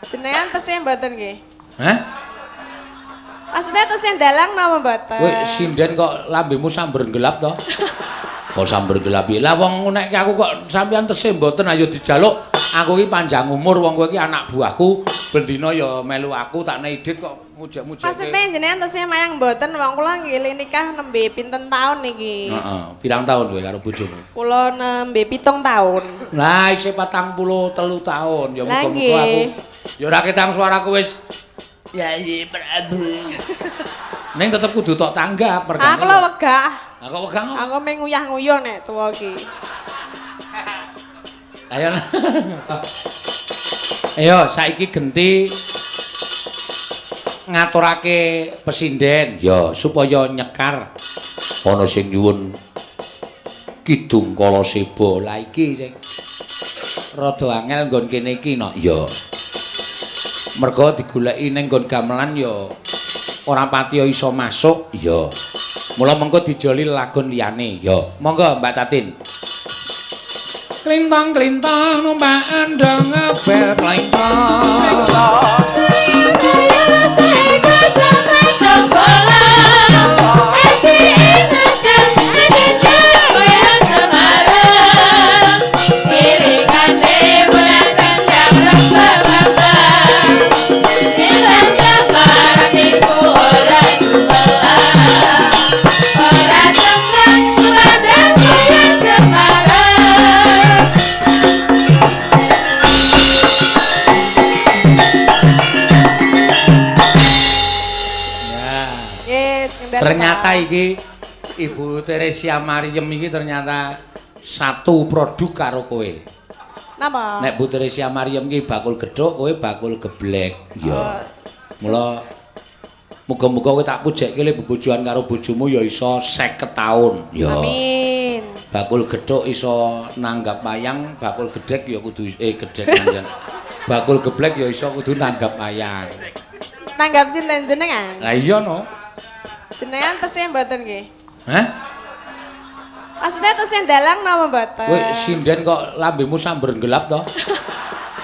Jenengan tesih mboten nggih? Hah? Maksudnya tesih dalang napa mboten? Kowe sinden kok lambemu samber gelap to? Kok samber gelap piye? Lah wong nek aku kok sampeyan tesih mboten ayo dijaluk. Aku iki panjang umur wong kowe iki anak buahku, bendina ya melu aku tak nei dit kok mujek-mujeke. Maksudnya jenengan tesih mayang mboten wong kula nggih nikah nembe pinten taun niki? Heeh, pirang taun kowe karo bojomu? Kula nembe 7 taun. Lah isih 43 taun ya muga-muga aku ya ora ketang suaraku wis Yayi Prabu. Ning tetep kudu tok tanggap mergane. Aku lho wegah. Lah kok wegah ngopo? Aku mung nguyah-nguyuh nek tuwa iki. Ayo. Ayo saiki genti ngaturake pesinden ya supaya nyekar ana sing nyuwun Kidung Kalaseba. Lah iki sing rada angel nggon kene iki no. Ya. Mergo digoleki ning nggon gamelan ya ora patiya iso masuk. Ya. Mula mengko dijoli lagon liyane. Ya. Monggo Mbak Tatin. Klintang-klintang numpak andong ngebel klintang. Ternyata iki Ibu Theresia Maryam iki ternyata satu produk karo kowe. Napa? Nek Bu Theresia Maryam iki bakul gedhok, kowe bakul geblek. Ya. Mula muga-muga kowe tak pujekke le bebojoan karo bojomu ya iso 50 taun. Ya. Amin. Bakul gedhok iso nanggap wayang, bakul gedhek ya kudu gedhek manjen. Bakul geblek ya iso kudu nanggap wayang. Nanggap sinten jenengan? Lah iya no. Jenengan tesih mboten nggih? Hah? Maksudnya tesih dalang napa mboten? Kowe sinden kok lambemu samber gelap to?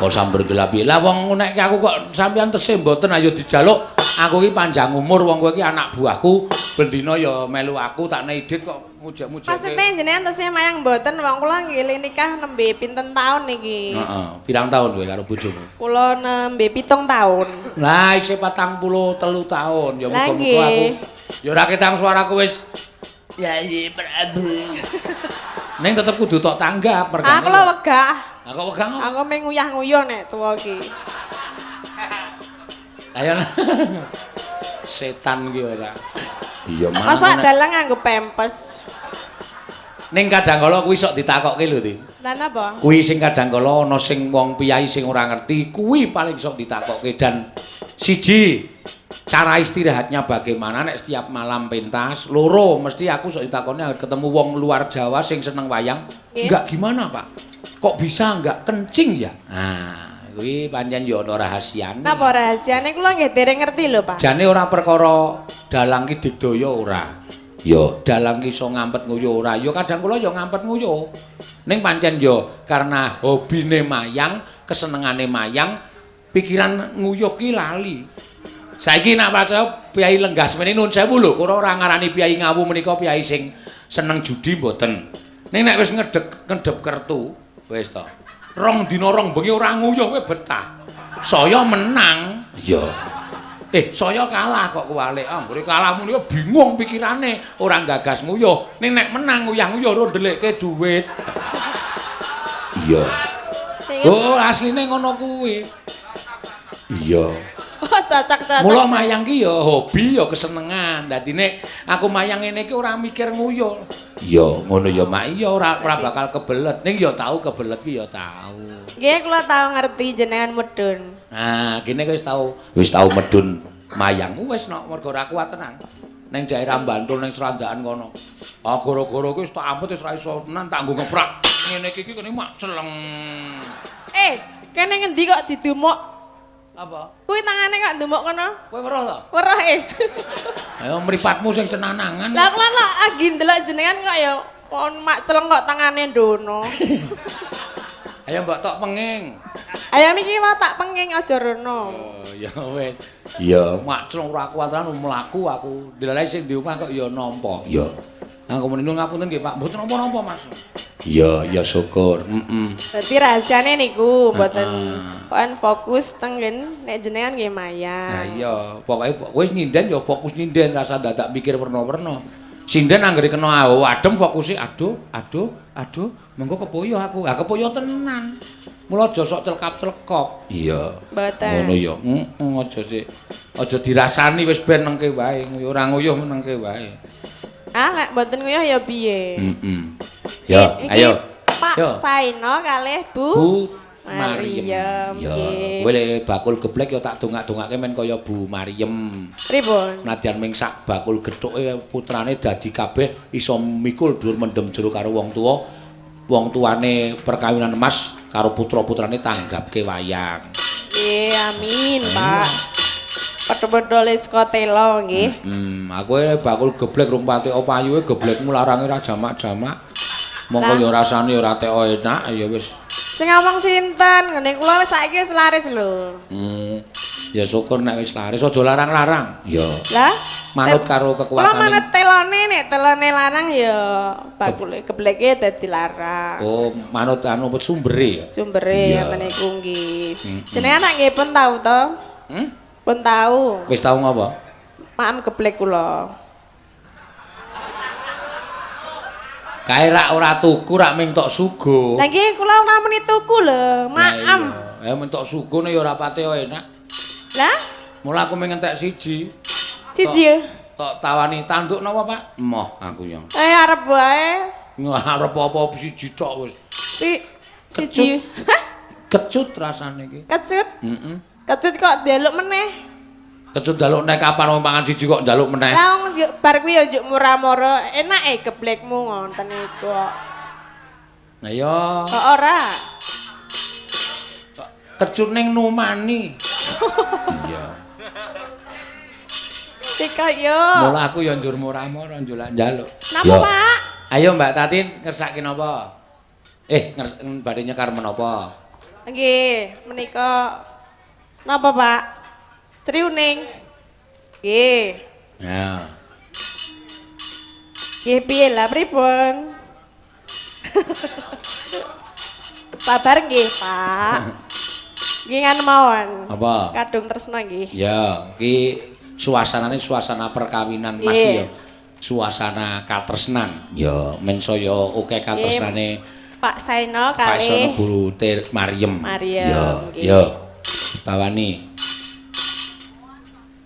Kok samber gelap piye? Lah wong nek aku kok sampeyan tesih mboten ayo dijaluk. Aku iki panjang umur wong kowe iki anak buahku, bendina ya melu aku tak nei dit kok mujek-mujeke. Maksudnya jenengan tesih mayang mboten wong kula nggih nikah nembe pinten taun niki? Heeh, pirang taun kowe karo bojomu? Kula nembe 7 taun. Lah isih 43 taun ya muga-muga aku ya ora ketang suaraku wis Yayi Prabu. Ning tetep kudu tok tanggap mergane. Aku lho wegah. Lah kok wegah ngopo? Aku mung nguyah-nguyuh nek tuwa iki. Ayo. Setan ki ora. Iya malah. Masa dalang nganggo pempes. Ning kadang kala kuwi sok ditakokke lho, Ti. Lah napa? Kuwi sing kadang kala ana sing wong piyai sing ora ngerti, kuwi paling sok ditakokke dan siji cara istirahatnya bagaimana nek setiap malam pentas, loro mesti aku sok ditakoni anggere ketemu wong luar Jawa sing seneng wayang. Enggak gimana, Pak? Kok bisa enggak kencing ya? Nah, kuwi pancen ya ana rahasiane. Napa rahasiane kula nggih dereng ngerti lho, Pak. Jane ora perkara dalang ki digdaya ora. Ya, dalang ki iso ngampet nguyuh ora. Ya kadang kula ya ngampet nguyuh. Ning pancen ya karena hobine mayang, kesenengane mayang, pikiran nguyuh ki lali. Saiki nek percaya piyai lenggah semene nuwun sewu lho, ora ora ngarani piyai Ngawu menika piyai sing seneng judi mboten. Ning nek wis ngedep kertu, wis to. Rong dina rong bengi ora nguyuh kowe betah. Saya menang. Iya. Saya kalah kok kuwalik. Ambure kalah muni bingung pikirane, ora gagas nguyuh. Ning nek menang nguyah-nguyuh ora ndelikke dhuwit. Iya. Oh, asline ngono kuwi. Iya. Oh, cocok-cocok. Mula mayang ki ya hobi ya kesenengan. Dadine aku mayang ngene iki ora mikir nguyuh. Iya, ngono ya Mak. Iya ora bakal kebelet. Ning ya tau kebelet ki ya tau. Nggih, kula tau ngerti jenengan medun. Nah, kene wis tau medun mayang wis nok mergo ora kuat tenan. Ning daerah Bantul ning Srandakan kono. Ah gara-gara kuwi wis tak amput wis ora iso tenan tak nggo ngeprak. Ngene iki kene mak celeng. Kene ngendi kok didumuk? Apa? Kuwi tangane kok ndumuk kono? Kowe weruh to? Weruh e. Ayo mripatmu sing cenanangan. Lah kula lak lagi ndelok jenengan kok ya pon mak celeng kok tangane ndono. Ayo mbok tok penging. Ayo iki mau tak penging aja rono. Oh ya wis. Ya makclung ora kuwatan mlaku aku. Ndelalae sing di omah kok ya nampa. Ya. Aku muni ngapunten nggih Pak. Mboten napa-napa Mas. Ya, ya syukur. Heeh. Dadi rahasiane niku mboten pokoke fokus teng nek jenengan nggih mayang. Lah iya, pokoke kowe nyinden ya fokus nyinden rasa dadak mikir werna-werna. Sinden anggere kena adem fokuse aduh, aduh, aduh, mengko kepoyo aku. Ha kepoyo tenan. Mula aja sok celkap-celkop. Iya. Mboten. Ngono ya. Heeh, aja sik. Aja dirasani wis ben nengke wae, ora nguyuh menengke wae. Ah, lek mboten nguyuh ya piye? Heeh. Ya, ayo. Pak Saino kalih Bu Mariem. Ya, kowe lek bakul geblek ya tak dongak-dongake men kaya Bu Mariem. Pripun? Nadyan ming sak bakul gethuke putrane dadi kabeh iso mikul dhuwur mendem jero karo wong tuwa. Wong tuane perkawinan emas karo putra-putrane tanggapke wayang. Nggih, amin, Pak. Padha-padha le saka telo nggih. Aku bakul geblek rung pati payuhe geblekmu larange ra jamak-jamak. Mongko ya rasane ora teko enak ya wis. Sing ngomong sinten? Ngene kula wis saiki wis laris lho. Ya syukur nek wis laris aja larang-larang. Ya. Lah, manut karo kekuatane. Kula manut telone nek telone larang ya bakule gebleke dadi larang. Oh, manut anu sumbere ya. Sumbere ngoten niku nggih. Jenengan nak nggih pun tau to? Pun tau. Wis tau ngapa? Maem geblek kula. Kae rak ora tuku rak ming tok suguh. Lah nggih kula ora muni tuku lho, maem. Ya mung tok sugone ya ora pati enak. Lah, mula aku ming entek siji. Siji. Tok tawani tanduk napa, Pak? Emoh aku ya. Eh arep wae. Arep apa siji tok wis. Siji. Kecut rasane iki. Kecut? Heeh. Kecut kok njaluk meneh. Kecut njaluk nek kapan wong pangan siji kok njaluk meneh. Lah wong bar kuwi ya njuk murah-murah, enake geblekmu ngoten niku kok. Lah ya. Kok ora? Kecut ning numani. Iya. Sika yo. Mula aku ya njur murah-murah njulak njaluk. Napa, Pak? Ayo Mbak Tatin ngersake napa? Badhe nyekar menapa? Nggih, menika napa, Pak? Sri Uning. Nggih. Ya. Nggih piye lah pripun? Sabar nggih, Pak. Nggih nganu mawon. Apa? Kadung tresna nggih. Ya, iki suasanane suasana perkawinan Mas ya. Suasana katresnan. Ya, men saya akeh katresnane Pak Saino kalih Pak Saino Bu Mariem. Mariem. Ya, ya. Bawani.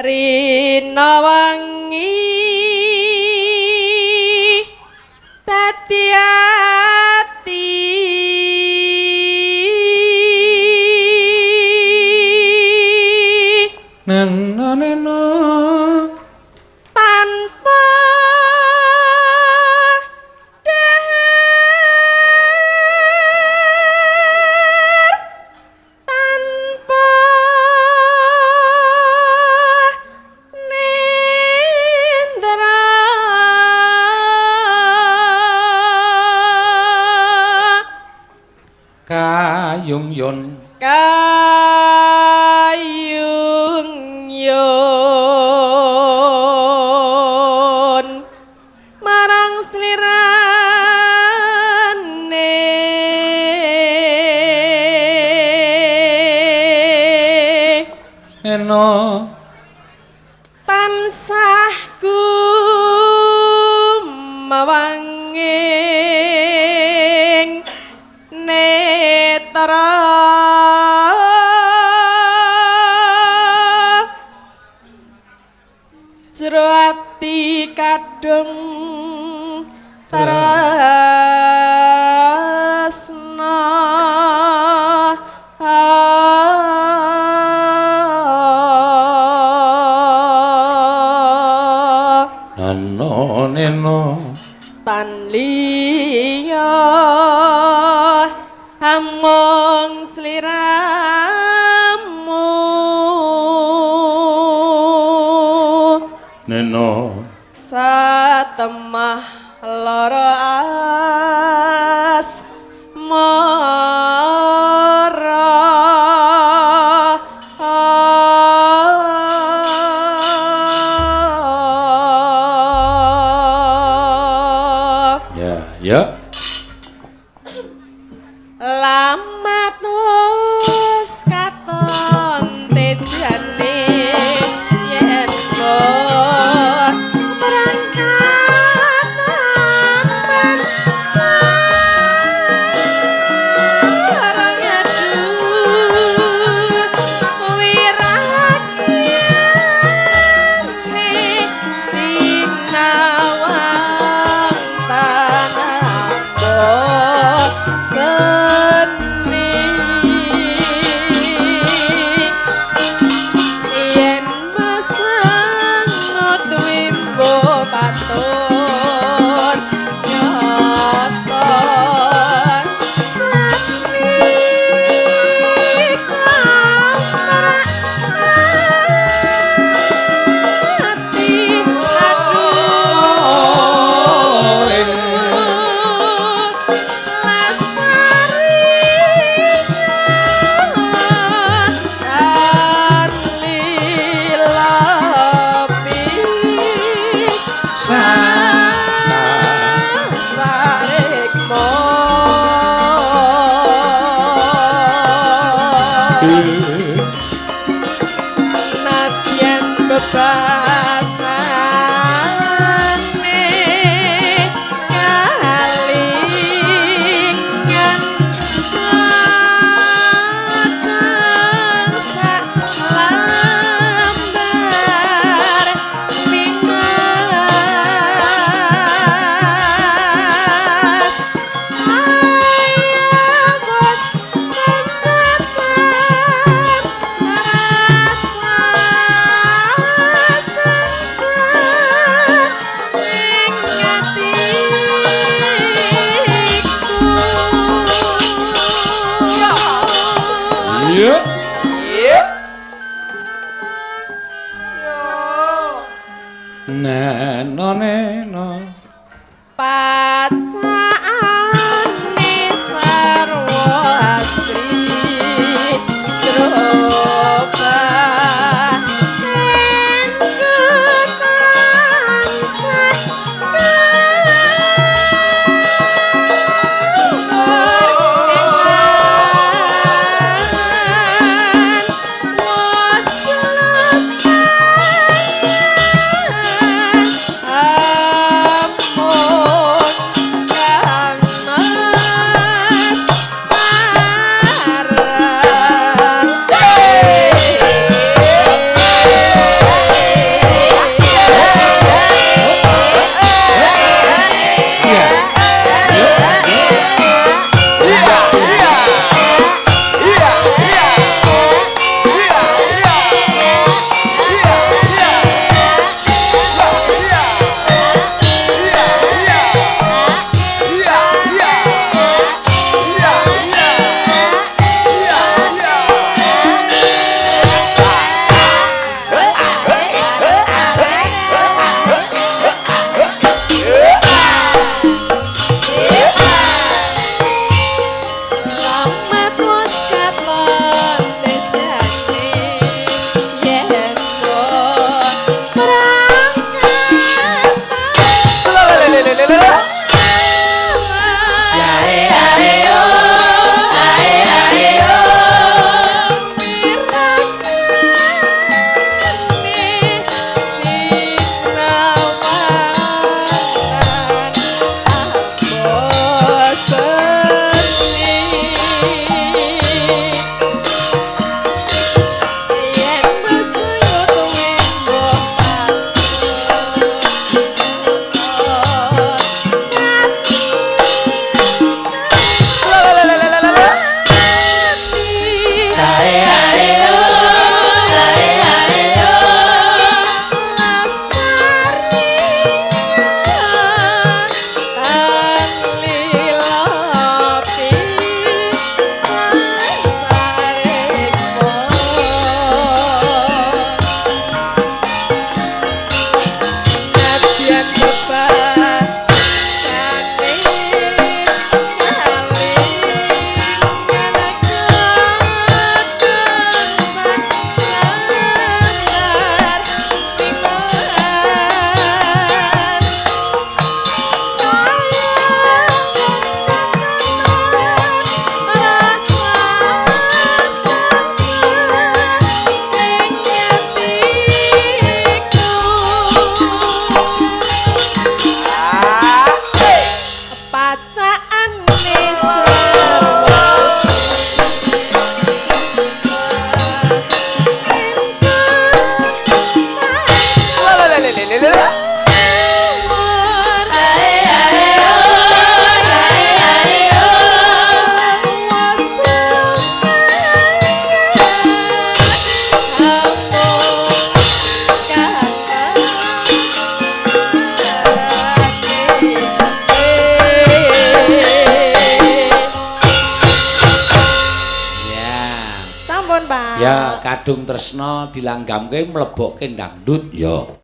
Rina wangi dadi ati nena nena tanpa dahar tanpa nendra kayung yun kayung yun marang slirane eno tansah gumawanging netra jero ati kadung tresna nano neno tan liya amung sliramu neno satemah lara asmara. Bebasane kalingan sak lambar nimas ayabos pencetan rasa sengsara ing atiku. Iya. Iya. Yo. Neno neno. Pacakane sarwa asri droba engku tansah eman wos ampun kang mas marang. Iya. Iya, iya. Iya, iya. Iya, iya. Iya, iya. Iya, iya. Iya, iya. Iya, iya. Iya, iya. Iya, Slamet wis katon tejane yen berangkat. Lelelelelele. Ae ae oh, ae ae oh, mirakane sinawanan abosene yen besengut wembo Lelelelelele. Ae ae oh, ae ae oh, lestari tan lilopi sangsaripun. Nadyan bebasane kalingan kadang sak lambar nimas. Ah, eh. Pacakane sarwa Lelelelelele. Ae ae oh, ae ae oh, Ya. Sampun, Pak. Ya, kadung tresna dilanggamke mlebokke dangdut ya.